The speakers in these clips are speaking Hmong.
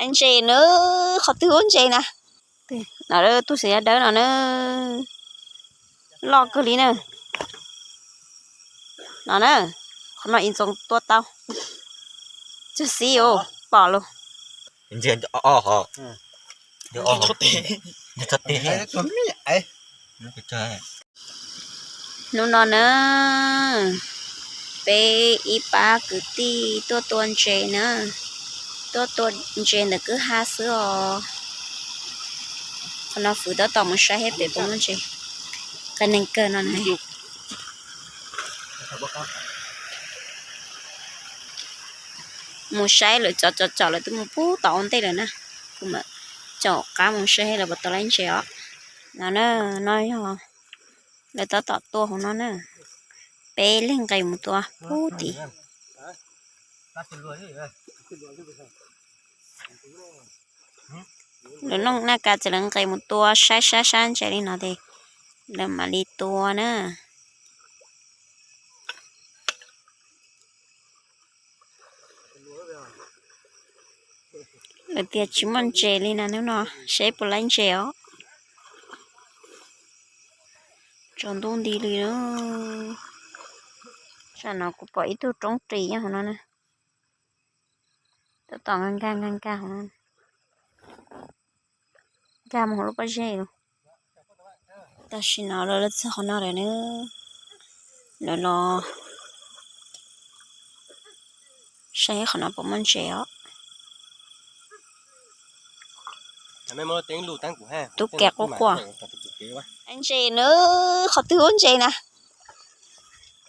Ntses na, qhov twg ua ntses na. No tuaj xav yog dawb no na, loj kawg li na. No na, qhov no ib ntxoov tua tau. Txog xib u, pom lus. Hnub no na, peb ib pab kwv tij tuaj tua ntses na, tuaj tua ntses ntawm kwj ha xwb os. Qhov no fwv tab tom mus saib seb pem puas muaj ntses. Qee neeg kawg no na. Mus saib lawv tsom tsom tsom lawv twb mus pub tod ua ntej lawm na. Kuv mam caum qab mus saib seb lawv puas tau laib ntses os. No na, no yog lawv tab tom tua hauv no na. Peb leeg nqes mus tua pub tim. Lawv noj naj kas ces lawv nqes mus tua saib sab sab ntses li no ces lawv mam li tua na. Lawv tias tsis muaj ntses li na hnub no, seb puas laib ntses os. Tsaus ntuj nti li na. Tsam no kuv pom ib tug roob ris nyob hauv no na. Tab tom nkag nkag nkag nkag hauv no, nkag mus hauv lub pob zeb lawm. Tam sim no lawv los txog qhov no lawm na, lawv los saib qhov no puas muaj ntses os. Tub kiag quaj quaj. Ntses na, qhov twg ua ntses na.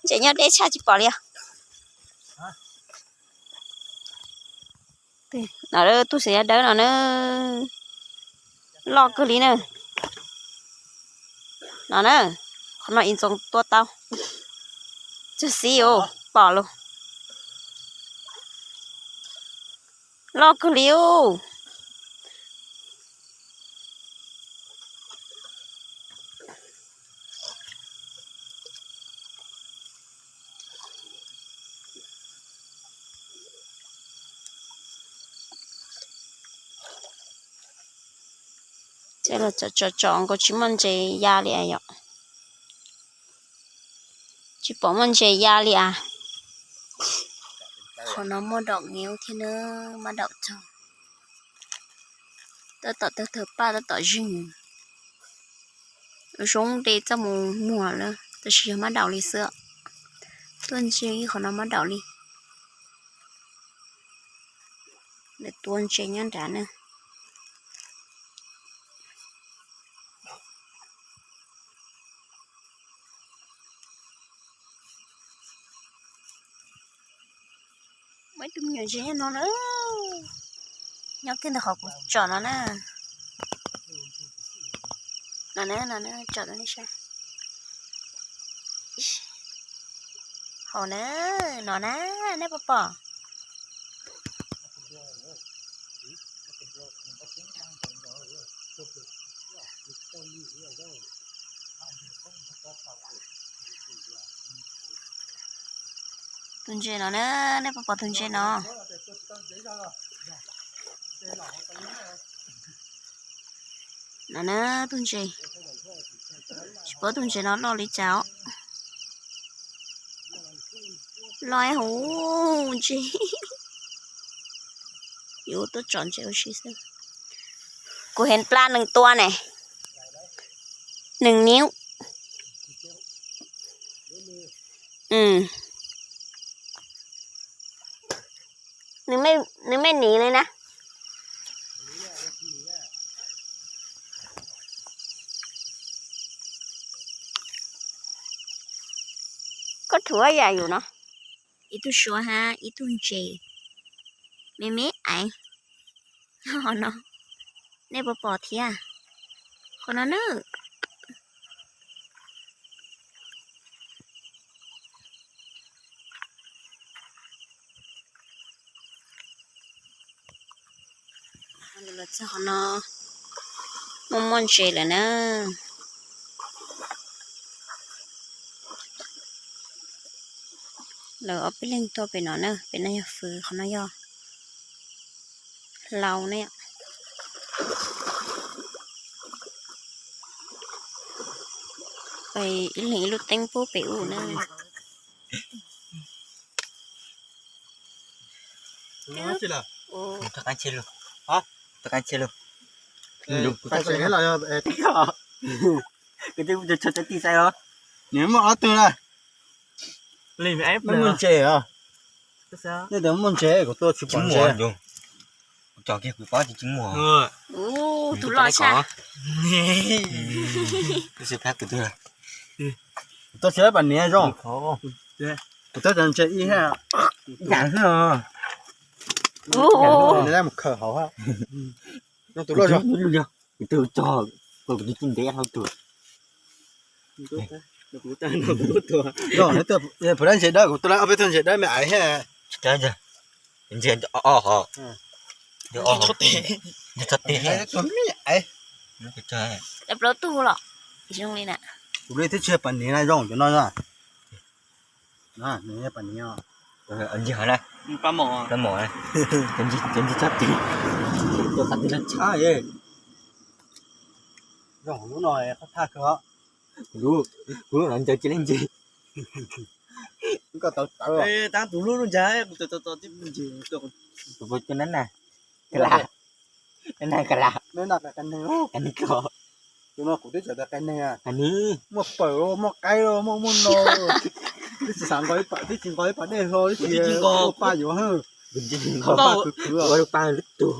Ntses nyob deb tshaj tsis pom li os. No tuaj xav yog dawb no na, loj kawg li na. No na, qhov no ib ntxoov tua tau. Txog xib u, pom lus. Loj kawg li ub. Tsom tsom nkaus tsis muaj ntses ya li yom. Tsis pom muaj ntses ya li as. Qhov no muaj daum nyiv thiab na, mab daum txog. Tab tom tawg tawg paj tab tom zeeg. Zoo de txoj mus muag lawm tab sis yog mab daum li xwb. Tuaj ntsia ib qhov no mab daum li. Lawv tua ntses nyob nrad na. Muaj ib tug me nyuam ntses nyob no na, nyob kiag ntawm qhov kuv tsom no na. No na, no na, tsom no nej saib. Hauv na, no na, nej puas pom? Tus ntses no na, nej puas pom tus ntses no? No na tus ntses, tsis paub tus ntses no loj li cas os. Loj hauv ntses. Yuav tuaj tsom ntses ua si xwb. Kuv heev plab nees tua ne, nees niv. Nws me niv li na. Koj rhuav yam yus no. Ib tug suav hab ib tug ntses me me aiv. Qhov no nej puas pom thiab? Qhov no na. Lawv los txog qhov no, muaj muaj ntses lawm na. Lawv ob peb leeg tuaj pem no na, pem no yog fwv, qhov no yog Laus ne. Pem ib leeg ib lub teeb pub pem ub na. Rov qab ntshe lug. Rov qab ntshe lug. Kuv twb tso tib saib os. Nws muaj ob tug na. Muaj ntses os. Nej tias muaj ntses, kuv tuaj tsis pom ntses. Kuv tso kiag kuv paub tias tsis muaj. Tus loj tshaj. Kuv tuaj tsis pom niam zoo. Kuv tuaj tso ntses ib hab. Ib yam xwb os. Nws mus khaws hauv hab. Zoo tus loj zoo. Kuv twb tso, kuv twb ntev hauv tuag. Zoo, puas dab ntses dawb, kuv tuaj ob peb tug ntses dawb me aiv hab. Ntses o hov. Ntses txhob tes. Plaub tug los. Zoo li na. Kuv li twb tsis pom niam na zoo cov no na. Nws pom niam. Ntses hov na. Plaub mom na. Cov ntses txhob tes. Cov qab tes no tshab. Zoo lub no qab thaj kawg os. Kuv lub no ncaws tsis leej ntses. Koj tau tawv. Tab tus lub lub ntses kuv tau tau tib ntses. Kuv cov nab na. Ka la. Nab na ka la. Nab na ka neeg. Ka neeg ko. Tus no kuv twb txawm tias ka neeg. Ka neeg. Muaj pawg, muaj qaib, muaj muaj no. Twb tsis xav nqa ib pas, twb tsis nqa ib pas dej hlo, twb tsis nqa pa yuav hwb. Nqa pa kwv kwv. Nqa pa lub tug.